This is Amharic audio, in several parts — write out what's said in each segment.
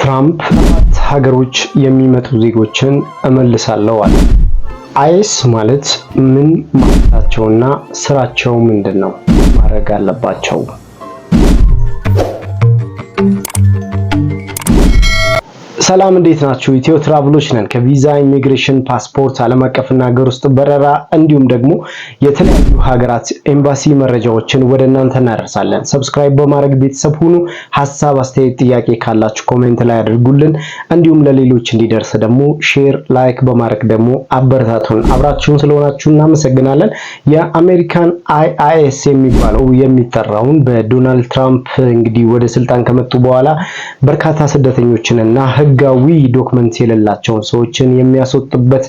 ትራምፕ ሰባት ሀገሮች የሚመጡ ዜጎችን እመልሳለሁ አለ። ICE ማለት ምን ማለታቸውና ስራቸው ምንድን ነው? ማድረግ አለባቸው? ሰላም፣ እንዴት ናችሁ? ኢትዮ ትራቭሎች ነን። ከቪዛ፣ ኢሚግሬሽን፣ ፓስፖርት፣ ዓለም አቀፍና ሀገር ውስጥ በረራ እንዲሁም ደግሞ የተለያዩ ሀገራት ኤምባሲ መረጃዎችን ወደ እናንተ እናደርሳለን። Subscribe በማድረግ ቤተሰብ ሁኑ። ሀሳብ፣ አስተያየት፣ ጥያቄ ካላችሁ comment ላይ አድርጉልን። እንዲሁም ለሌሎች እንዲደርስ ደግሞ share፣ like በማድረግ ደግሞ አበረታቱን። አብራችሁን ስለሆናችሁ እናመሰግናለን። የአሜሪካን ICE የሚባለው የሚጠራውን በዶናልድ ትራምፕ እንግዲህ ወደ ስልጣን ከመጡ በኋላ በርካታ ስደተኞችንና ህጋዊ document የሌላቸውን ሰዎችን የሚያስወጡበት፣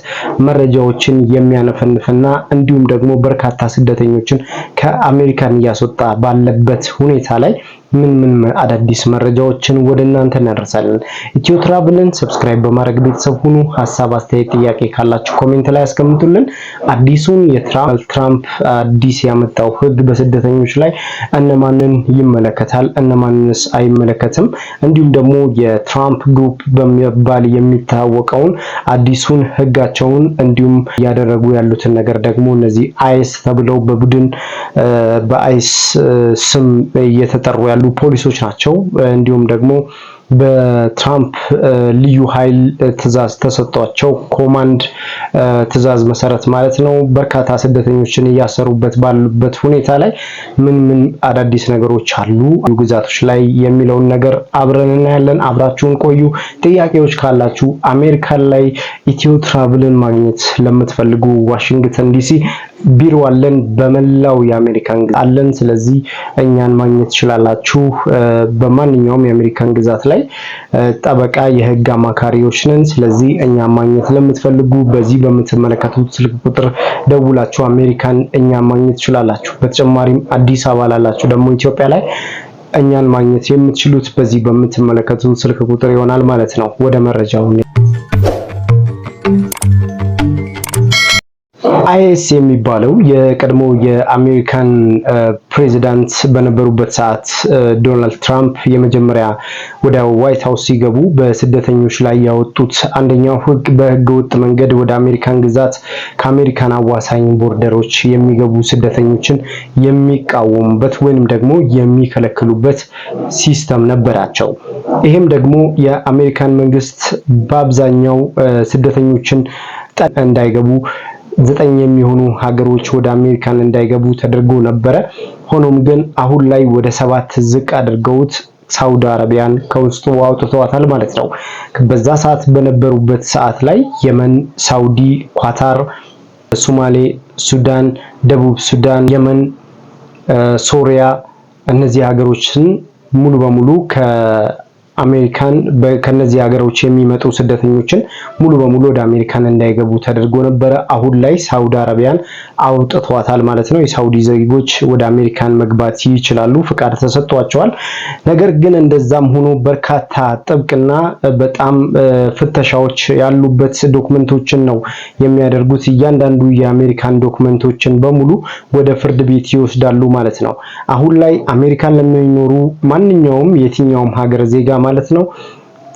መረጃዎችን የሚያነፈንፍና እንዲሁም ደግሞ በርካታ ስደተኞችን ከአሜሪካን እያስወጣ ባለበት ሁኔታ ላይ ምን ምን አዳዲስ መረጃዎችን ወደ እናንተ እናደርሳለን። ኢትዮ ትራቭልን subscribe በማድረግ ቤተሰብ ሁኑ። ሀሳብ፣ አስተያየት፣ ጥያቄ ካላችሁ comment ላይ ያስቀምጡልን። አዲሱን የትራምፕ ትራምፕ አዲስ ያመጣው ህግ በስደተኞች ላይ እነማንን ይመለከታል፣ እነማንንስ አይመለከትም? እንዲሁም ደግሞ የትራምፕ group በሚባል የሚታወቀውን አዲሱን ህጋቸውን እንዲሁም እያደረጉ ያሉትን ነገር ደግሞ እነዚህ ICE ተብለው በቡድን በ ICE ስም እየተጠሩ ያሉ ፖሊሶች ናቸው። እንዲሁም ደግሞ በትራምፕ ልዩ ኃይል ትዕዛዝ ተሰጥቷቸው command ትዕዛዝ መሰረት ማለት ነው በርካታ ስደተኞችን እያሰሩበት ባሉበት ሁኔታ ላይ ምን ምን አዳዲስ ነገሮች አሉ ግዛቶች ላይ የሚለውን ነገር አብረን እናያለን። አብራችሁን ቆዩ። ጥያቄዎች ካላችሁ፣ አሜሪካን ላይ ኢትዮ ትራቭልን ማግኘት ለምትፈልጉ ዋሽንግተን ዲሲ ቢሮ አለን። በመላው የአሜሪካን አለን። ስለዚህ እኛን ማግኘት ትችላላችሁ። በማንኛውም የአሜሪካን ግዛት ላይ ጠበቃ፣ የህግ አማካሪዎች ነን። ስለዚህ እኛን ማግኘት ለምትፈልጉ በዚህ በምትመለከቱት ስልክ ቁጥር ደውላችሁ አሜሪካን እኛን ማግኘት ትችላላችሁ። በተጨማሪም አዲስ አበባ ላላችሁ ደግሞ ኢትዮጵያ ላይ እኛን ማግኘት የምትችሉት በዚህ በምትመለከቱት ስልክ ቁጥር ይሆናል ማለት ነው። ወደ መረጃው። ICE የሚባለው የቀድሞ የአሜሪካን ፕሬዚዳንት በነበሩበት ሰዓት ዶናልድ ትራምፕ የመጀመሪያ ወደ ዋይት ሀውስ ሲገቡ በስደተኞች ላይ ያወጡት አንደኛው ህግ በህገ ወጥ መንገድ ወደ አሜሪካን ግዛት ከአሜሪካን አዋሳኝ border ኦች የሚገቡ ስደተኞችን የሚቃወሙበት ወይንም ደግሞ የሚከለክሉበት system ነበራቸው። ይሄም ደግሞ የአሜሪካን መንግስት በአብዛኛው ስደተኞችን እንዳይገቡ 9 የሚሆኑ ሀገሮች ወደ አሜሪካን እንዳይገቡ ተደርጎ ነበረ። ሆኖም ግን አሁን ላይ ወደ 7 ዝቅ አድርገውት ሳውዲ አረቢያን ከውስጡ አውጥተዋታል ማለት ነው። በዛ ሰዓት በነበሩበት ሰዓት ላይ የመን፣ ሳውዲ፣ ኳታር፣ ሶማሌ፣ ሱዳን፣ ደቡብ ሱዳን፣ የመን፣ ሶሪያ እነዚህ ሀገሮችን ሙሉ በሙሉ አሜሪካን ከነዚህ ሀገሮች የሚመጡ ስደተኞችን ሙሉ በሙሉ ወደ አሜሪካን እንዳይገቡ ተደርጎ ነበረ። አሁን ላይ ሳውዲ አረቢያን አውጥቷታል ማለት ነው። የሳውዲ ዜጎች ወደ አሜሪካን መግባት ይችላሉ፣ ፍቃድ ተሰጥቷቸዋል። ነገር ግን እንደዛም ሆኖ በርካታ ጥብቅና በጣም ፍተሻዎች ያሉበት document ኦችን ነው የሚያደርጉት። እያንዳንዱ የአሜሪካን document ኦችን በሙሉ ወደ ፍርድ ቤት ይወስዳሉ ማለት ነው። አሁን ላይ አሜሪካን ለሚኖሩ ማንኛውም የትኛውም ሀገር ዜጋ ማለት ነው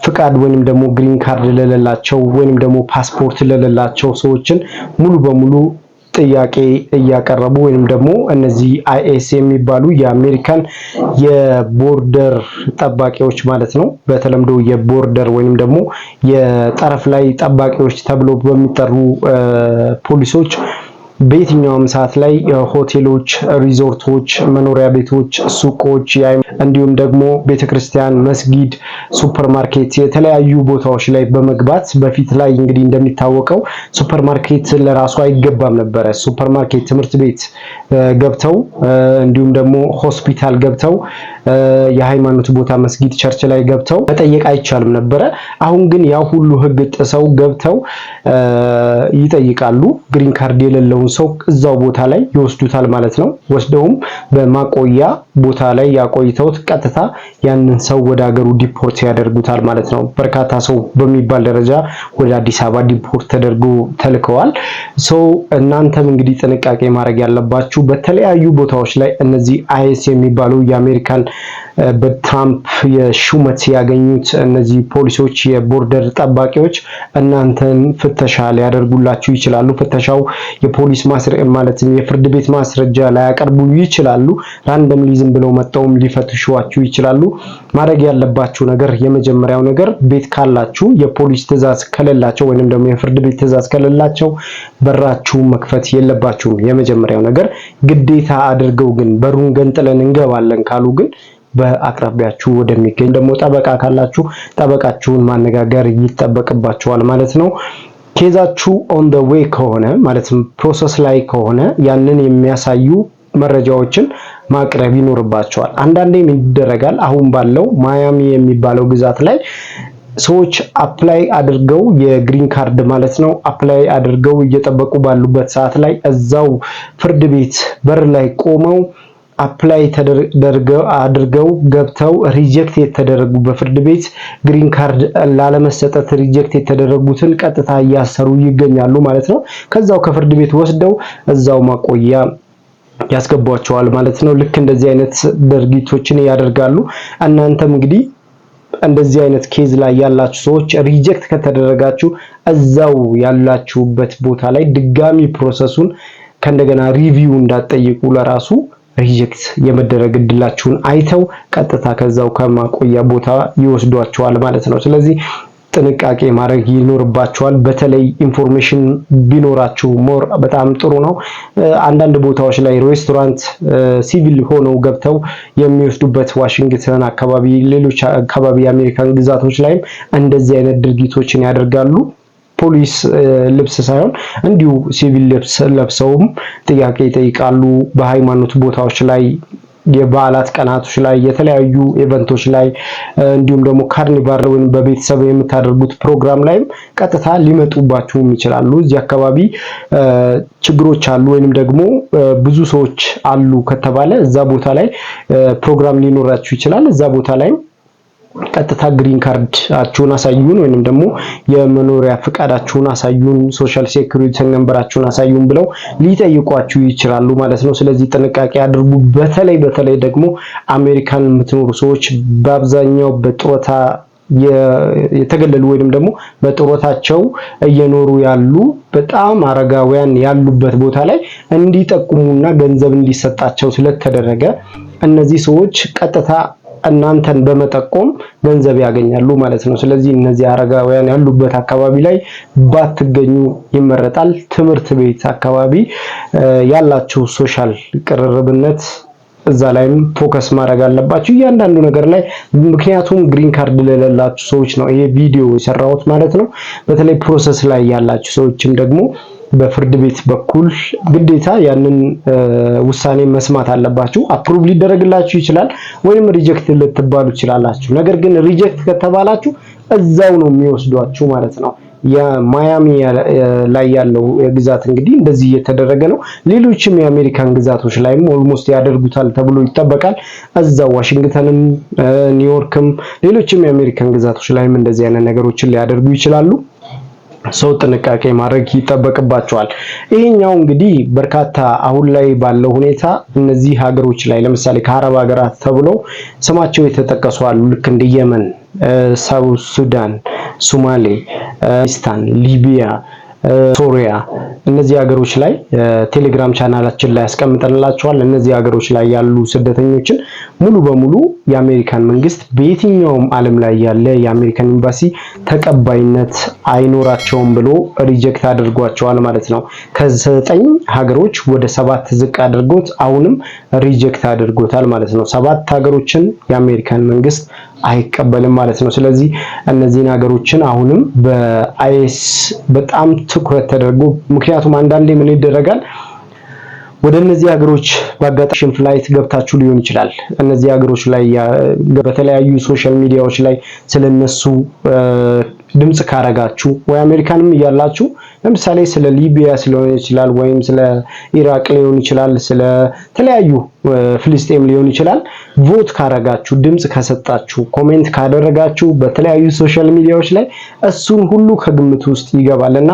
ፍቃድ ወይንም ደግሞ green card ለሌላቸው ወይንም ደግሞ ፓስፖርት ለሌላቸው ሰዎችን ሙሉ በሙሉ ጥያቄ እያቀረቡ ወይንም ደግሞ እነዚህ ICE የሚባሉ የአሜሪካን የ border ጠባቂዎች ማለት ነው። በተለምዶ የ border ወይንም ደግሞ የጠረፍ ላይ ጠባቂዎች ተብሎ በሚጠሩ ፖሊሶች በየትኛውም ሰዓት ላይ ሆቴሎች፣ ሪዞርቶች፣ መኖሪያ ቤቶች፣ ሱቆች እንዲሁም ደግሞ ቤተክርስቲያን፣ መስጊድ፣ ሱፐርማርኬት የተለያዩ ቦታዎች ላይ በመግባት፣ በፊት ላይ እንግዲህ እንደሚታወቀው ሱፐርማርኬት ለራሱ አይገባም ነበረ። ሱፐርማርኬት፣ ትምህርት ቤት ገብተው እንዲሁም ደግሞ ሆስፒታል ገብተው የሃይማኖት ቦታ መስጊድ፣ church ላይ ገብተው መጠየቅ አይቻልም ነበረ። አሁን ግን ያ ሁሉ ህግ ጥሰው ገብተው ይጠይቃሉ። Green card የሌለውን ሰው እዛው ቦታ ላይ ይወስዱታል ማለት ነው። ወስደውም በማቆያ ቦታ ላይ ያቆይተውት ቀጥታ ያንን ሰው ወደ ሀገሩ deport ያደርጉታል ማለት ነው። በርካታ ሰው በሚባል ደረጃ ወደ አዲስ አበባ deport ተደርጎ ተልከዋል። So እናንተም እንግዲህ ጥንቃቄ ማድረግ ያለባችሁ በተለያዩ ቦታዎች ላይ እነዚህ ICE የሚባሉ የአሜሪካን በትራምፕ የሹመት ያገኙት እነዚህ ፖሊሶች፣ የ border ጠባቂዎች እናንተን ፍተሻ ሊያደርጉላችሁ ይችላሉ። ፍተሻው የፖሊስ ማለትም የፍርድ ቤት ማስረጃ ላያቀርቡ ይችላሉ። Randomly ዝም ብለው መጥተውም ሊፈትሿችሁ ይችላሉ። ማድረግ ያለባችሁ ነገር የመጀመሪያው ነገር ቤት ካላችሁ የፖሊስ ትዕዛዝ ከሌላቸው ወይንም ደግሞ የፍርድ ቤት ትዕዛዝ ከሌላቸው በራችሁ መክፈት የለባችሁም። የመጀመሪያው ነገር። ግዴታ አድርገው ግን በሩን ገንጥለን እንገባለን ካሉ ግን በአቅራቢያችሁ ወደሚገኝ ደግሞ ጠበቃ ካላችሁ ጠበቃችሁን ማነጋገር ይጠበቅባችኋል ማለት ነው። Case ኣችሁ on the way ከሆነ፣ ማለትም process ላይ ከሆነ፣ ያንን የሚያሳዩ መረጃዎችን ማቅረብ ይኖርባችኋል። አንዳንዴ ምን ይደረጋል? አሁን ባለው ማያሚ የሚባለው ግዛት ላይ ሰዎች apply አድርገው፣ የ green card ማለት ነው፣ apply አድርገው እየጠበቁ ባሉበት ሰዓት ላይ እዛው ፍርድ ቤት በር ላይ ቆመው apply አድርገው ገብተው reject የተደረጉ፣ በፍርድ ቤት green card ላለመሰጠት reject የተደረጉትን ቀጥታ እያሰሩ ይገኛሉ ማለት ነው። ከዛው ከፍርድ ቤት ወስደው እዛው ማቆያ ያስገቧቸዋል ማለት ነው። ልክ እንደዚህ አይነት ድርጊቶችን ያደርጋሉ። እናንተም እንግዲህ እንደዚህ አይነት case ላይ ያላችሁ ሰዎች reject ከተደረጋችሁ እዛው ያላችሁበት ቦታ ላይ ድጋሚ process ኡን ከእንደገና review እንዳትጠይቁ ለራሱ reject የመደረግ እድላችሁን አይተው ቀጥታ ከዛው ከማቆያ ቦታ ይወስዷችኋል ማለት ነው። ስለዚህ ጥንቃቄ ማድረግ ይኖርባችኋል። በተለይ information ቢኖራችሁ more በጣም ጥሩ ነው። አንዳንድ ቦታዎች ላይ ሬስቶራንት ሲቪል ሆነው ገብተው የሚወስዱበት ዋሽንግተን አካባቢ፣ ሌሎች አካባቢ የአሜሪካን ግዛቶች ላይም እንደዚህ አይነት ድርጊቶችን ያደርጋሉ። ፖሊስ ልብስ ሳይሆን እንዲሁ ሲቪል ልብስ ለብሰውም ጥያቄ ይጠይቃሉ። በሃይማኖት ቦታዎች ላይ፣ የበዓላት ቀናቶች ላይ፣ የተለያዩ event ኦች ላይ፣ እንዲሁም ደግሞ ካርኒቫል ወይም በቤተሰብ የምታደርጉት ፕሮግራም ላይም ቀጥታ ሊመጡባችሁም ይችላሉ። እዚህ አካባቢ ችግሮች አሉ ወይንም ደግሞ ብዙ ሰዎች አሉ ከተባለ እዛ ቦታ ላይ ፕሮግራም ሊኖራችሁ ይችላል። እዛ ቦታ ላይም ቀጥታ green card ኣችሁን አሳዩን ወይንም ደግሞ የመኖሪያ ፍቃዳችሁን አሳዩን፣ social security number ኣችሁን አሳዩን ብለው ሊጠይቋችሁ ይችላሉ ማለት ነው። ስለዚህ ጥንቃቄ አድርጉ። በተለይ በተለይ ደግሞ አሜሪካን የምትኖሩ ሰዎች በአብዛኛው በጡረታ የተገለሉ ወይንም ደግሞ በጡረታቸው እየኖሩ ያሉ በጣም አረጋውያን ያሉበት ቦታ ላይ እንዲጠቁሙና ገንዘብ እንዲሰጣቸው ስለተደረገ እነዚህ ሰዎች ቀጥታ እናንተን በመጠቆም ገንዘብ ያገኛሉ ማለት ነው። ስለዚህ እነዚህ አረጋውያን ያሉበት አካባቢ ላይ ባትገኙ ይመረጣል። ትምህርት ቤት አካባቢ ያላችሁ social ቅርርብነት እዛ ላይም focus ማድረግ አለባችሁ እያንዳንዱ ነገር ላይ። ምክንያቱም green card ለሌላችሁ ሰዎች ነው ይሄ ቪዲዮ የሰራሁት ማለት ነው። በተለይ process ላይ ያላችሁ ሰዎችም ደግሞ በፍርድ ቤት በኩል ግዴታ ያንን ውሳኔ መስማት አለባችሁ። Approve ሊደረግላችሁ ይችላል ወይም reject ልትባሉ ትችላላችሁ። ነገር ግን reject ከተባላችሁ እዛው ነው የሚወስዷችሁ ማለት ነው። የማያሚ ላይ ያለው ግዛት እንግዲህ እንደዚህ እየተደረገ ነው። ሌሎችም የአሜሪካን ግዛቶች ላይም almost ያደርጉታል ተብሎ ይጠበቃል። እዛው ዋሽንግተንም፣ ኒውዮርክም፣ ሌሎችም የአሜሪካን ግዛቶች ላይም እንደዚህ አይነት ነገሮችን ሊያደርጉ ይችላሉ። So ጥንቃቄ ማድረግ ይጠበቅባቸዋል። ይሄኛው እንግዲህ በርካታ አሁን ላይ ባለው ሁኔታ እነዚህ ሀገሮች ላይ ለምሳሌ ከአረብ ሀገራት ተብለው ስማቸው የተጠቀሱ አሉ። ልክ እንደ የመን፣ South ሱዳን፣ ሶማሌ፣ ፓኪስታን፣ ሊቢያ፣ ሶሪያ፣ እነዚህ ሀገሮች ላይ ቴሌግራም ቻናላችን ላይ ያስቀምጠንላችኋል። እነዚህ ሀገሮች ላይ ያሉ ስደተኞችን ሙሉ በሙሉ የአሜሪካን መንግስት በየትኛውም ዓለም ላይ ያለ የአሜሪካን ኤምባሲ ተቀባይነት አይኖራቸውም ብሎ reject አድርጓቸዋል ማለት ነው። ከዘጠኝ ሀገሮች ወደ ሰባት ዝቅ አድርጎት አሁንም reject አድርጎታል ማለት ነው። ሰባት ሀገሮችን የአሜሪካን መንግስት አይቀበልም ማለት ነው። ስለዚህ እነዚህን ሀገሮችን አሁንም በ ICE በጣም ትኩረት ተደርጎ፣ ምክንያቱም አንዳንዴ ምን ይደረጋል፣ ወደ እነዚህ ሀገሮች በአጋጣሚ flight ገብታችሁ ሊሆን ይችላል። እነዚህ ሀገሮች ላይ በተለያዩ social media ዎች ላይ ስለነሱ ድምጽ ካረጋችሁ ወይ አሜሪካንም እያላችሁ ለምሳሌ ስለ ሊቢያ ሊሆን ይችላል፣ ወይም ስለ ኢራቅ ሊሆን ይችላል፣ ስለ ተለያዩ ፍልስጤም ሊሆን ይችላል። Vote ካረጋችሁ፣ ድምጽ ከሰጣችሁ፣ comment ካደረጋችሁ በተለያዩ social media ዎች ላይ እሱን ሁሉ ከግምት ውስጥ ይገባልና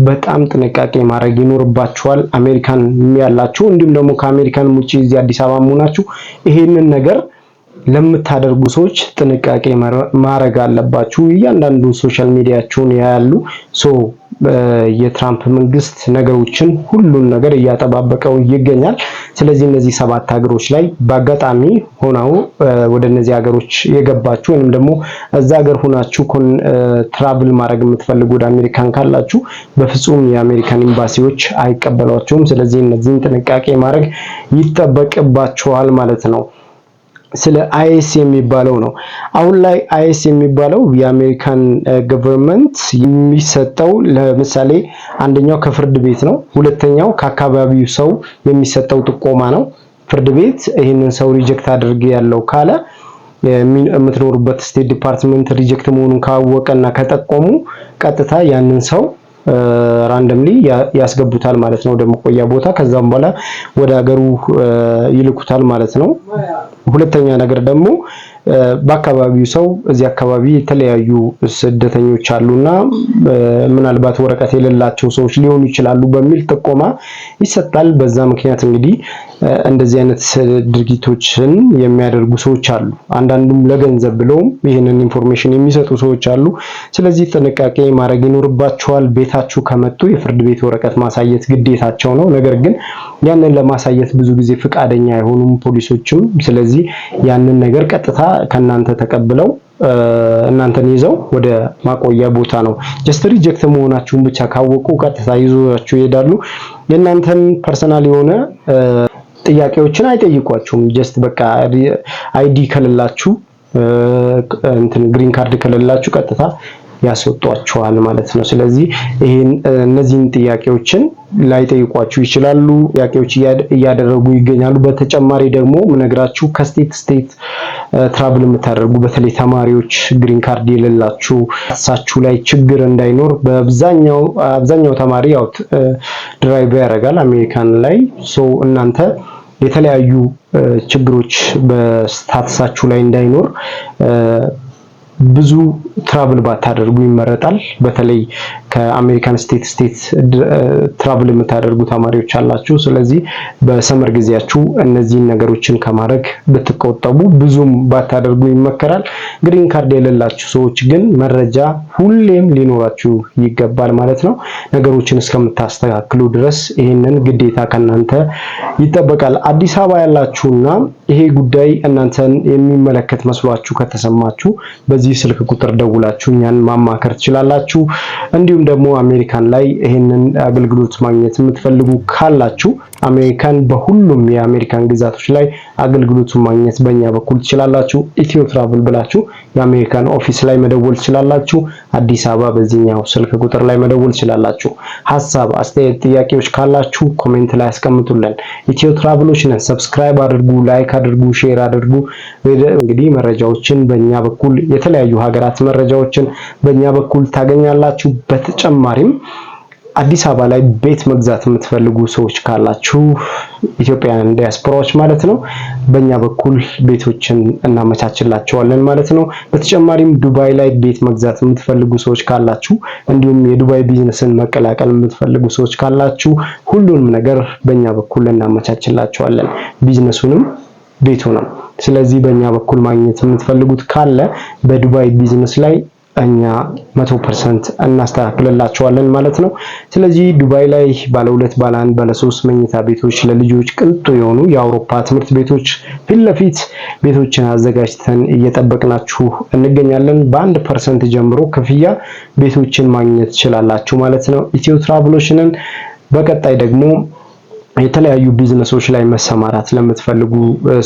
በጣም ጥንቃቄ ማድረግ ይኖርባችኋል። አሜሪካን ያላችሁ እንዲሁም ደግሞ ከአሜሪካን ውጭ እዚህ አዲስ አበባ መሆናችሁ ይሄንን ነገር ለምታደርጉ ሰዎች ጥንቃቄ ማድረግ አለባችሁ። እያንዳንዱ social media ችሁን ያያሉ። So የትራምፕ መንግስት ነገሮችን ሁሉን ነገር እያጠባበቀው ይገኛል። ስለዚህ እነዚህ ሰባት ሀገሮች ላይ በአጋጣሚ ሆነው ወደ እነዚህ ሀገሮች የገባችሁ ወይንም ደግሞ እዛ ሀገር ሆናችሁ travel ማድረግ የምትፈልጉ ወደ አሜሪካን ካላችሁ በፍጹም የአሜሪካን ኤምባሲዎች አይቀበሏችሁም። ስለዚህ እነዚህን ጥንቃቄ ማድረግ ይጠበቅባችኋል ማለት ነው። ስለ ICE የሚባለው ነው። አሁን ላይ ICE የሚባለው የአሜሪካን government የሚሰጠው ለምሳሌ አንደኛው ከፍርድ ቤት ነው። ሁለተኛው ከአካባቢው ሰው የሚሰጠው ጥቆማ ነው። ፍርድ ቤት ይህንን ሰው reject አድርጌያለሁ ካለ፣ የምትኖሩበት State Department reject መሆኑን ካወቀና ከጠቆሙ ቀጥታ ያንን ሰው randomly ያስገቡታል ማለት ነው ወደ መቆያ ቦታ። ከዛም በኋላ ወደ ሀገሩ ይልኩታል ማለት ነው። ሁለተኛ ነገር ደግሞ በአካባቢው ሰው እዚህ አካባቢ የተለያዩ ስደተኞች አሉና ምናልባት ወረቀት የሌላቸው ሰዎች ሊሆኑ ይችላሉ በሚል ጥቆማ ይሰጣል። በዛ ምክንያት እንግዲህ እንደዚህ አይነት ድርጊቶችን የሚያደርጉ ሰዎች አሉ። አንዳንዱም ለገንዘብ ብለውም ይህንን information የሚሰጡ ሰዎች አሉ። ስለዚህ ጥንቃቄ ማድረግ ይኖርባቸዋል። ቤታችሁ ከመጡ የፍርድ ቤት ወረቀት ማሳየት ግዴታቸው ነው። ነገር ግን ያንን ለማሳየት ብዙ ጊዜ ፍቃደኛ አይሆኑም ፖሊሶችም። ስለዚህ ያንን ነገር ቀጥታ ከእናንተ ተቀብለው እናንተን ይዘው ወደ ማቆያ ቦታ ነው። Just reject መሆናችሁን ብቻ ካወቁ ቀጥታ ይዟችሁ ይሄዳሉ። የእናንተን personal የሆነ ጥያቄዎችን አይጠይቋችሁም። Just በቃ ID ከሌላችሁ፣ እንትን green card ከሌላችሁ ቀጥታ ያስወጧችኋል ማለት ነው። ስለዚህ ይሄን እነዚህን ጥያቄዎችን ላይጠይቋችሁ ይችላሉ። ጥያቄዎች እያደረጉ ይገኛሉ። በተጨማሪ ደግሞ ምነግራችሁ ከ state state travel የምታደርጉ በተለይ ተማሪዎች፣ green card የሌላችሁ እሳችሁ ላይ ችግር እንዳይኖር፣ በአብዛኛው አብዛኛው ተማሪ ያው drive ያደርጋል አሜሪካን ላይ። So እናንተ የተለያዩ ችግሮች በ status ኣችሁ ላይ እንዳይኖር ብዙ travel ባታደርጉ ይመረጣል። በተለይ ከአሜሪካን state state travel የምታደርጉ ተማሪዎች አላችሁ። ስለዚህ በ summer ጊዜያችሁ እነዚህን ነገሮችን ከማድረግ ብትቆጠቡ፣ ብዙም ባታደርጉ ይመከራል። Green card የሌላችሁ ሰዎች ግን መረጃ ሁሌም ሊኖራችሁ ይገባል ማለት ነው። ነገሮችን እስከምታስተካክሉ ድረስ ይህንን ግዴታ ከእናንተ ይጠበቃል። አዲስ አበባ ያላችሁና ይሄ ጉዳይ እናንተን የሚመለከት መስሏችሁ ከተሰማችሁ በዚህ ስልክ ቁጥር ደውላችሁ እኛን ማማከር ትችላላችሁ። እንዲሁም ደግሞ አሜሪካን ላይ ይሄንን አገልግሎት ማግኘት የምትፈልጉ ካላችሁ አሜሪካን በሁሉም የአሜሪካን ግዛቶች ላይ አገልግሎቱን ማግኘት በእኛ በኩል ትችላላችሁ። ኢትዮ ትራቭል ብላችሁ የአሜሪካን office ላይ መደወል ትችላላችሁ። አዲስ አበባ በዚህኛው ስልክ ቁጥር ላይ መደወል ትችላላችሁ። ሀሳብ፣ አስተያየት፣ ጥያቄዎች ካላችሁ comment ላይ አስቀምጡልን። ኢትዮ ትራቭሎች ነን። Subscribe አድርጉ፣ like አድርጉ፣ share አድርጉ። እንግዲህ መረጃዎችን በእኛ በኩል የተለያዩ ሀገራት መረጃዎችን በእኛ በኩል ታገኛላችሁ። በተጨማሪም አዲስ አበባ ላይ ቤት መግዛት የምትፈልጉ ሰዎች ካላችሁ፣ ኢትዮጵያውያን ዲያስፖራዎች ማለት ነው፣ በእኛ በኩል ቤቶችን እናመቻችላቸዋለን ማለት ነው። በተጨማሪም ዱባይ ላይ ቤት መግዛት የምትፈልጉ ሰዎች ካላችሁ፣ እንዲሁም የዱባይ ቢዝነስን መቀላቀል የምትፈልጉ ሰዎች ካላችሁ ሁሉንም ነገር በእኛ በኩል እናመቻችላቸዋለን፣ ቢዝነሱንም ቤቱንም። ስለዚህ በእኛ በኩል ማግኘት የምትፈልጉት ካለ በዱባይ ቢዝነስ ላይ እኛ 100% እናስተካክልላቸዋለን ማለት ነው። ስለዚህ ዱባይ ላይ ባለ ሁለት፣ ባለ አንድ፣ ባለ ሶስት መኝታ ቤቶች፣ ለልጆች ቅንጡ የሆኑ የአውሮፓ ትምህርት ቤቶች ፊት ለፊት ቤቶችን አዘጋጅተን እየጠበቅናችሁ እንገኛለን። በ1% ጀምሮ ክፍያ ቤቶችን ማግኘት ትችላላችሁ ማለት ነው። ኢትዮ ትራቭሎች ነን። በቀጣይ ደግሞ የተለያዩ ቢዝነሶች ላይ መሰማራት ለምትፈልጉ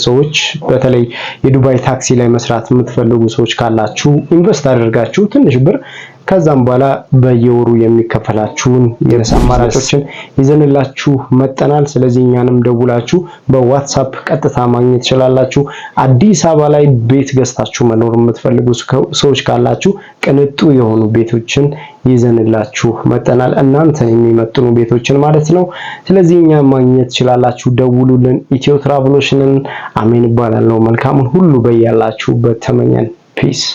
ሰዎች፣ በተለይ የዱባይ ታክሲ ላይ መስራት የምትፈልጉ ሰዎች ካላችሁ፣ invest አድርጋችሁ ትንሽ ብር ከዛም በኋላ በየወሩ የሚከፈላችሁን የቢዝነስ አማራጮችን ይዘንላችሁ መጥተናል። ስለዚህ እኛንም ደውላችሁ በ WhatsApp ቀጥታ ማግኘት ትችላላችሁ። አዲስ አበባ ላይ ቤት ገዝታችሁ መኖር የምትፈልጉ ሰዎች ካላችሁ ቅንጡ የሆኑ ቤቶችን ይዘንላችሁ መጥተናል። እናንተን የሚመጥኑ ቤቶችን ማለት ነው። ስለዚህ እኛን ማግኘት ትችላላችሁ። ደውሉልን። ኢትዮ ትራቭሎች ነን። አሜን እባላለሁ። መልካሙን ሁሉ በያላችሁበት ተመኘን። Peace.